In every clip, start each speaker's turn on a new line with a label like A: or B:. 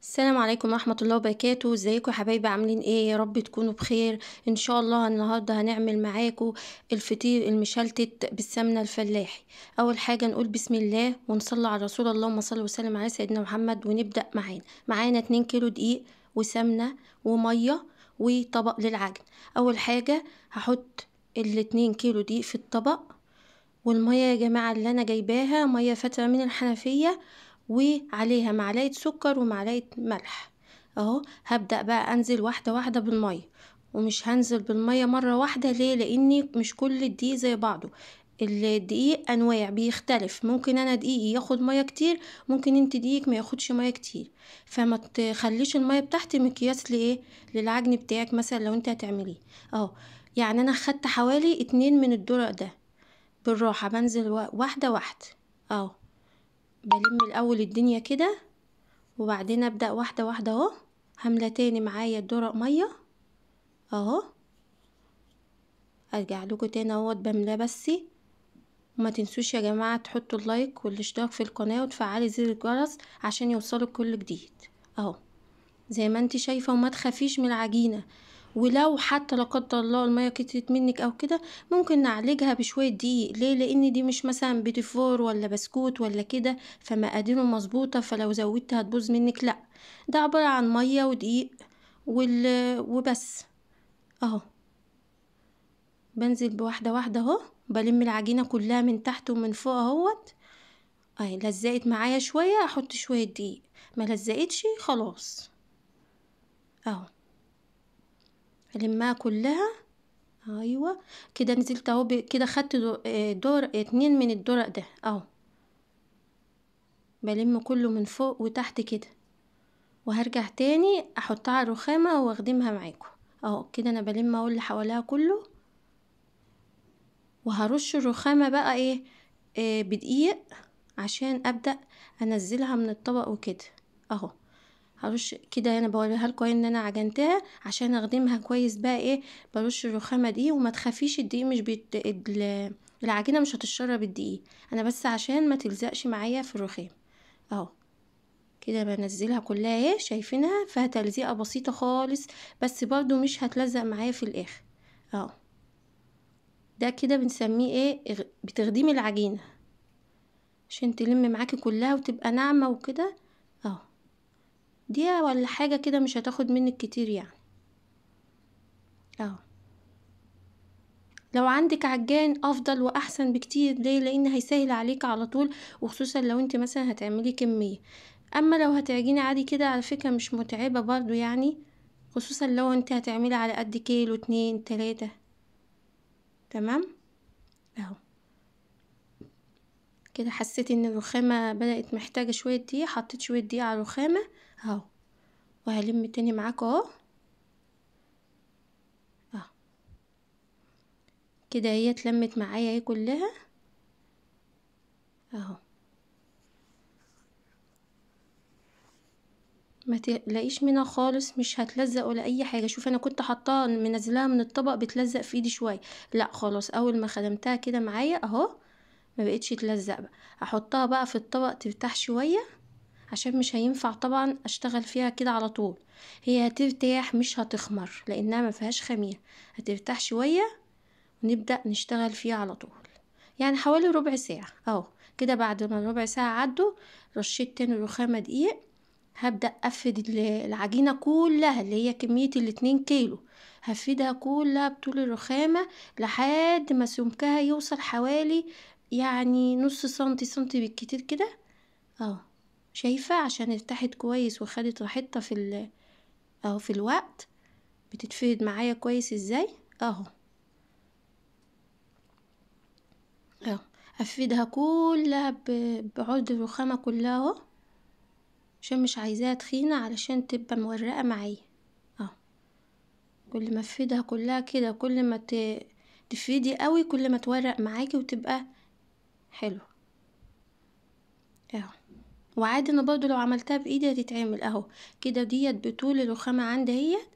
A: السلام عليكم ورحمة الله وبركاته. ازيكم يا حبايبي؟ عاملين ايه؟ يا رب تكونوا بخير ان شاء الله. النهارده هنعمل معاكم الفطير المشلتت بالسمنة الفلاحي. اول حاجة نقول بسم الله ونصلي على رسول الله، اللهم صل وسلم على سيدنا محمد. ونبدأ معانا 2 كيلو دقيق وسمنة ومية وطبق للعجن. اول حاجة هحط ال2 كيلو دقيق في الطبق، والمية يا جماعة اللي انا جايباها مية فاترة من الحنفية، وعليها معلقة سكر ومعلقة ملح اهو. هبدأ بقى انزل واحدة واحدة بالمية، ومش هنزل بالمية مرة واحدة. ليه؟ لاني مش كل الدقيق زي بعضه، الدقيق انواع بيختلف. ممكن انا دقيقي ياخد مية كتير، ممكن انت دقيقك ما ياخدش مية كتير، فما تخليش المية بتاعتي مقياس لايه للعجن بتاعك. مثلا لو انت هتعمليه اهو، يعني انا خدت حوالي 2 من الدرق ده. بالراحة بنزل واحدة واحدة اهو، بلم الاول الدنيا كده وبعدين ابدأ واحدة واحدة اهو. هملى تاني معايا الدرق مية اهو، ارجع لكم تاني اهوت بملاه بس. وما تنسوش يا جماعة تحطوا اللايك والاشتراك في القناة وتفعلي زر الجرس عشان يوصلك كل جديد اهو زي ما انت شايفة. وما تخافيش من العجينة، ولو حتى لا قدر الله المية كترت منك او كده ممكن نعالجها بشوية دقيق. ليه؟ لان دي مش مثلا بيتيفور ولا بسكوت ولا كده فمقاديره مظبوطة، فلو زودت هتبوظ منك. لا، ده عبارة عن مية ودقيق وبس اهو. بنزل بواحدة واحدة اهو، بلم العجينة كلها من تحت ومن فوق اهوت. اهي لزقت معايا شوية احط شوية دقيق، ما لزقتش خلاص اهو المها كلها. ايوه كده نزلت اهو، كده خدت دور 2 من الدرق ده اهو، بلم كله من فوق وتحت كده. وهرجع تاني احطها على الرخامه واخدمها معاكم اهو. كده انا بلم اهو اللي حواليها كله، وهرش الرخامه بقى ايه بدقيق عشان ابدا انزلها من الطبق وكده اهو. هرش كده، انا بوريها لكم ان انا عجنتها عشان اخدمها كويس بقى ايه. برش الرخامه دي، وما تخافيش الدقيق مش العجينة مش هتتشرب الدقيق، انا بس عشان ما تلزقش معايا في الرخام اهو. كده بنزلها كلها اهي، شايفينها فيها تلزيقه بسيطة خالص، بس برضو مش هتلزق معايا في الاخر اهو. ده كده بنسميه ايه، بتخدمي العجينة عشان تلم معاكي كلها وتبقى ناعمة وكده اهو. دي ولا حاجة كده مش هتاخد منك كتير يعني اهو. لو عندك عجان افضل واحسن بكتير. ليه؟ لان هيسهل عليك على طول، وخصوصا لو انت مثلا هتعملي كمية. اما لو هتعجيني عادي كده على فكرة مش متعبة برضو يعني، خصوصا لو انت هتعملي على قد كيلو 2 3. تمام اهو كده. حسيت ان الرخامة بدأت محتاجة شوية دقيق، حطيت شوية دقيق على الرخامة اهو. وهلم تاني معاكم اهو اهو كده. هي اتلمت معايا اهي كلها اهو. ما تلاقيش منها خالص، مش هتلزق ولا اي حاجة. شوف انا كنت حطاها منزلاها من الطبق بتلزق في ايدي شوية، لا خلاص اول ما خدمتها كده معايا اهو ما بقتش تلزق بقى. احطها بقى في الطبق ترتاح شوية، عشان مش هينفع طبعا اشتغل فيها كده على طول. هي هترتاح مش هتخمر لانها ما فيهاش خميره، هترتاح شوية ونبدا نشتغل فيها على طول، يعني حوالي ربع ساعة اهو. كده بعد ما ربع ساعة عدوا رشيت تاني الرخامه دقيق. هبدا افرد العجينة كلها اللي هي كمية 2 كيلو، هفردها كلها بطول الرخامه لحد ما سمكها يوصل حوالي يعني نص سنتي سنتي بالكتير كده اهو. شايفه؟ عشان ارتاحت كويس وخدت راحتها في اهو في الوقت، بتتفرد معايا كويس ازاي اهو اهو. افردها كلها بعرض الرخامه كلها اهو، عشان مش عايزاها تخينة علشان تبقى مورقه معايا اهو. كل ما افردها كلها كده، كل ما تفردي قوي كل ما تورق معاكي وتبقى حلو اهو. وعادي انا برضو لو عملتها بايدي هتتعمل اهو كده. ديت بطول الرخامه عندي اهيت،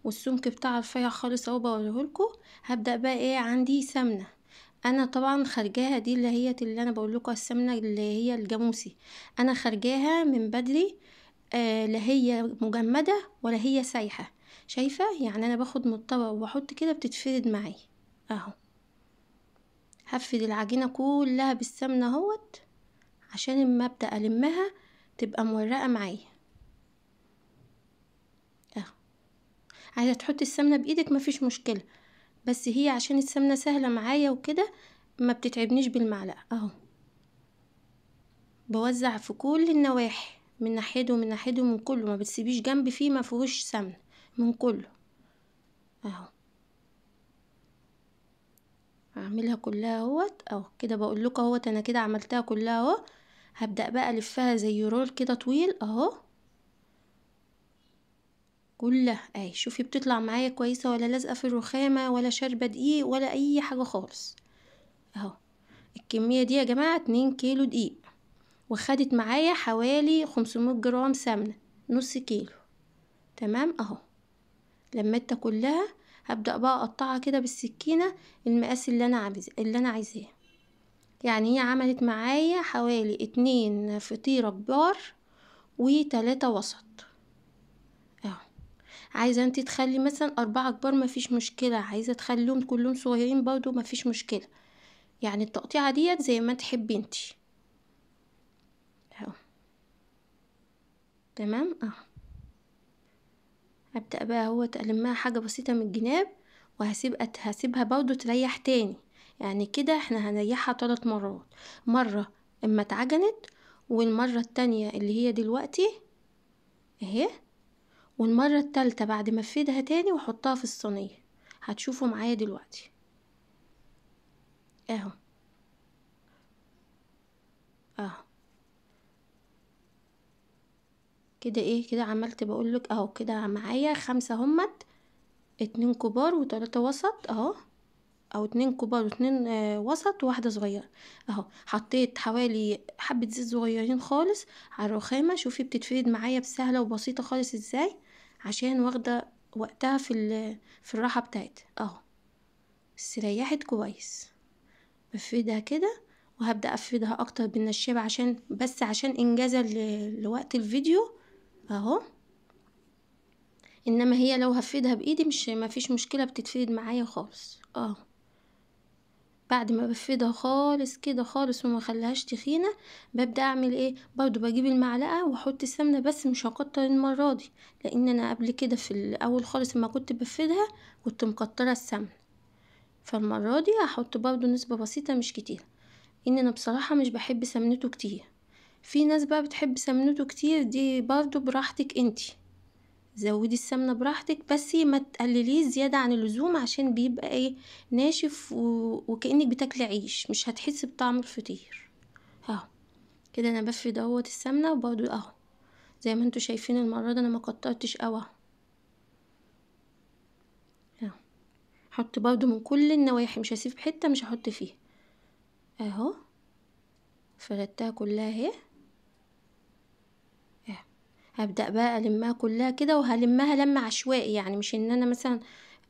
A: والسمك بتاع رفيع خالص اهو بوريهولكوا. هبدا بقى ايه، عندي سمنه انا طبعا خارجاها دي اللي هي اللي انا بقول لكم السمنة اللي هي الجاموسي، انا خارجاها من بدري لا هي مجمده ولا هي سايحه. شايفه؟ يعني انا باخد من الطبق وبحط كده بتتفرد معايا اهو. هفرد العجينة كلها بالسمنه اهوت عشان اما ابدا المها تبقى مورقه معايا اهو. عايزه تحطي السمنة بايدك مفيش مشكلة، بس هي عشان السمنة سهلة معايا وكده ما بتتعبنيش بالمعلقه اهو. بوزع في كل النواحي، من ناحيته ومن ناحيته ومن كله، ما بتسيبيش جنب فيه ما فيهوش سمنه، من كله اهو. هعملها كلها اهوت اهو كده، بقول لكم اهوت انا كده عملتها كلها اهو. هبدأ بقى الفها زي رول كده طويل اهو كلها اهي. شوفي بتطلع معايا كويسة ولا لازقه في الرخامه ولا شاربه دقيق ولا اي حاجة خالص اهو. الكمية دي يا جماعة 2 كيلو دقيق، وخدت معايا حوالي 500 جرام سمنه، نص كيلو. تمام اهو. لميتها كلها هبدأ بقى اقطعها كده بالسكينة المقاس اللي انا عايزاه. يعني هي عملت معايا حوالي 2 فطيره كبار و3 وسط اهو. عايزه انت تخلي مثلا 4 كبار مفيش مشكلة، عايزه تخليهم كلهم صغيرين برضو مفيش مشكلة. يعني التقطيعه ديت زي ما تحبي انت اهو. تمام اهو. هبدأ بقى هو تألمها حاجة بسيطة من الجناب، وهسيبها برضو تريح تاني. يعني كده احنا هنريحها 3 مرات، مرة اما اتعجنت، والمرة التانية اللي هي دلوقتي اهي، والمرة التالتة بعد ما افردها تاني واحطها في الصينية. هتشوفوا معايا دلوقتي اهو اهو كده. ايه كده عملت بقولك اهو كده معايا 5 همت، 2 كبار و3 وسط اهو، او 2 كبار و2 وسط وواحدة صغيرة اهو. حطيت حوالي حبه زيت صغيرين خالص على الرخامه. شوفي بتتفرد معايا بسهله وبسيطة خالص ازاي، عشان واخده وقتها في الراحة بتاعتها اهو. بس ريحت كويس. بفردها كده، وهبدا افردها اكتر بالنشابه عشان بس عشان انجازا لوقت الفيديو اهو. انما هي لو هفردها بايدي مش ما فيش مشكلة، بتتفرد معايا خالص اهو. بعد ما بفردها خالص كده خالص وما خليهاش تخينة، ببدا اعمل ايه برضو، بجيب المعلقة واحط السمنة، بس مش هكتر المرة دي، لان انا قبل كده في الاول خالص لما كنت بفردها كنت مكتره السمنة، فالمره دي هحط برضو نسبه بسيطة مش كتير، ان انا بصراحة مش بحب سمنته كتير. في ناس بقى بتحب سمنته كتير، دي برضو براحتك انتي، زودي السمنة براحتك، بس ما تقلليه زيادة عن اللزوم عشان بيبقى ايه ناشف وكانك بتاكلي عيش، مش هتحسي بطعم الفطير اهو. كده انا بفرد اهوت السمنة، وبرضو اهو زي ما انتوا شايفين المرة دي انا ما كترتش قوي اهو. احط برضو من كل النواحي، مش هسيب حتة مش هحط فيها اهو. فردتها كلها اهي. هبدأ بقى ألمها كلها كده، وهلمها لم عشوائي، يعني مش ان انا مثلا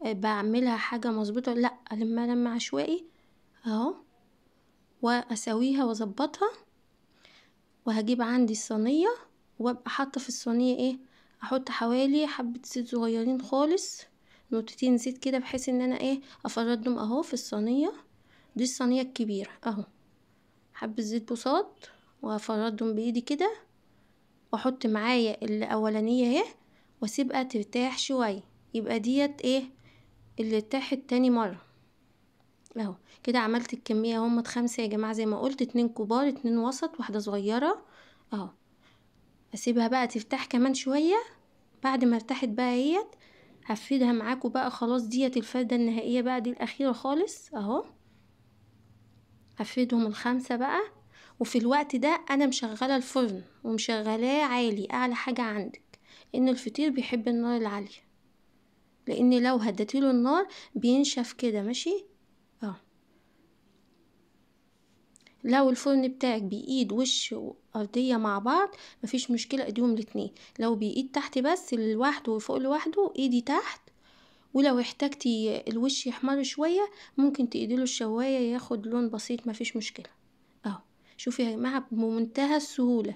A: بعملها حاجة مظبوطة، لا ألمها لم عشوائي اهو، واسويها واظبطها. وهجيب عندي الصينية، وابقى حاطة في الصينية ايه، احط حوالي حبة زيت صغيرين خالص، نقطتين زيت كده، بحيث ان انا ايه افردهم اهو في الصينية دي، الصينية الكبيرة اهو. حبة زيت بساط وافردهم بايدي كده، واحط معايا الاولانية اهي، واسيبها ترتاح شوية، يبقى ديت ايه اللي ارتاحت تاني مرة اهو. كده عملت الكمية هم 5 يا جماعة زي ما قلت، 2 كبار 2 وسط واحدة صغيرة اهو. اسيبها بقى ترتاح كمان شوية. بعد ما ارتاحت بقى اهيت هفردها معاكم بقى خلاص، ديت الفرده النهائية بقى، دي الاخيرة خالص اهو. هفردهم ال5 بقى. وفي الوقت ده انا مشغله الفرن ومشغلاه عالي، اعلى حاجة عندك، ان الفطير بيحب النار العالية، لان لو هديتيله النار بينشف كده ماشي اه. لو الفرن بتاعك بايد وش وارضيه مع بعض مفيش مشكلة، ايديهم الاتنين. لو بايد تحت بس لوحده وفوق لوحده ايدي تحت، ولو احتاجتي الوش يحمر شوية ممكن تقيديله الشوايه ياخد لون بسيط مفيش مشكلة اهو. شوفي يا جماعة بمنتهى السهولة،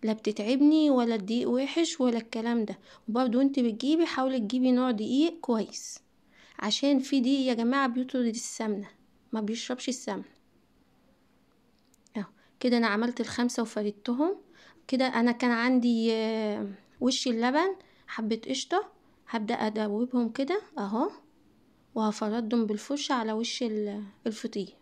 A: لا بتتعبني ولا الدقيق وحش ولا الكلام ده. وبرضو انت بتجيبي حاولي تجيبي نوع دقيق كويس، عشان في دقيق يا جماعة بيطرد السمنة، ما بيشربش السمنة. اهو كده انا عملت ال5 وفردتهم كده. انا كان عندي وش اللبن حبة قشطة، هبدأ ادوبهم كده اهو، وهفردهم بالفرشة على وش الفطير.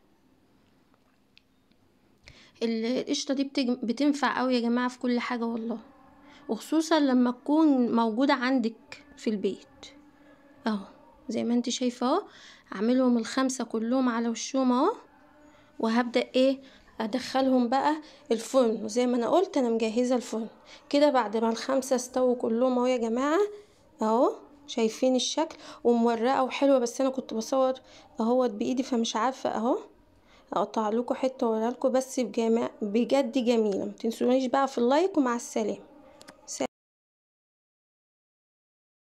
A: القشطة دي بتنفع قوي يا جماعة في كل حاجة والله، وخصوصا لما تكون موجودة عندك في البيت. اهو زي ما انت شايفة اهو، اعملهم ال5 كلهم على وشهم اهو، وهبدأ ايه ادخلهم بقى الفرن. وزي ما انا قلت انا مجهزة الفرن كده. بعد ما ال5 استووا كلهم اهو يا جماعة اهو، شايفين الشكل ومورقة وحلوة. بس انا كنت بصور اهوت بايدي فمش عارفة اهو اقطع لكم حتة واوريها لكم، بس بجد جميلة. ما تنسونيش بقى في اللايك، ومع السلامة.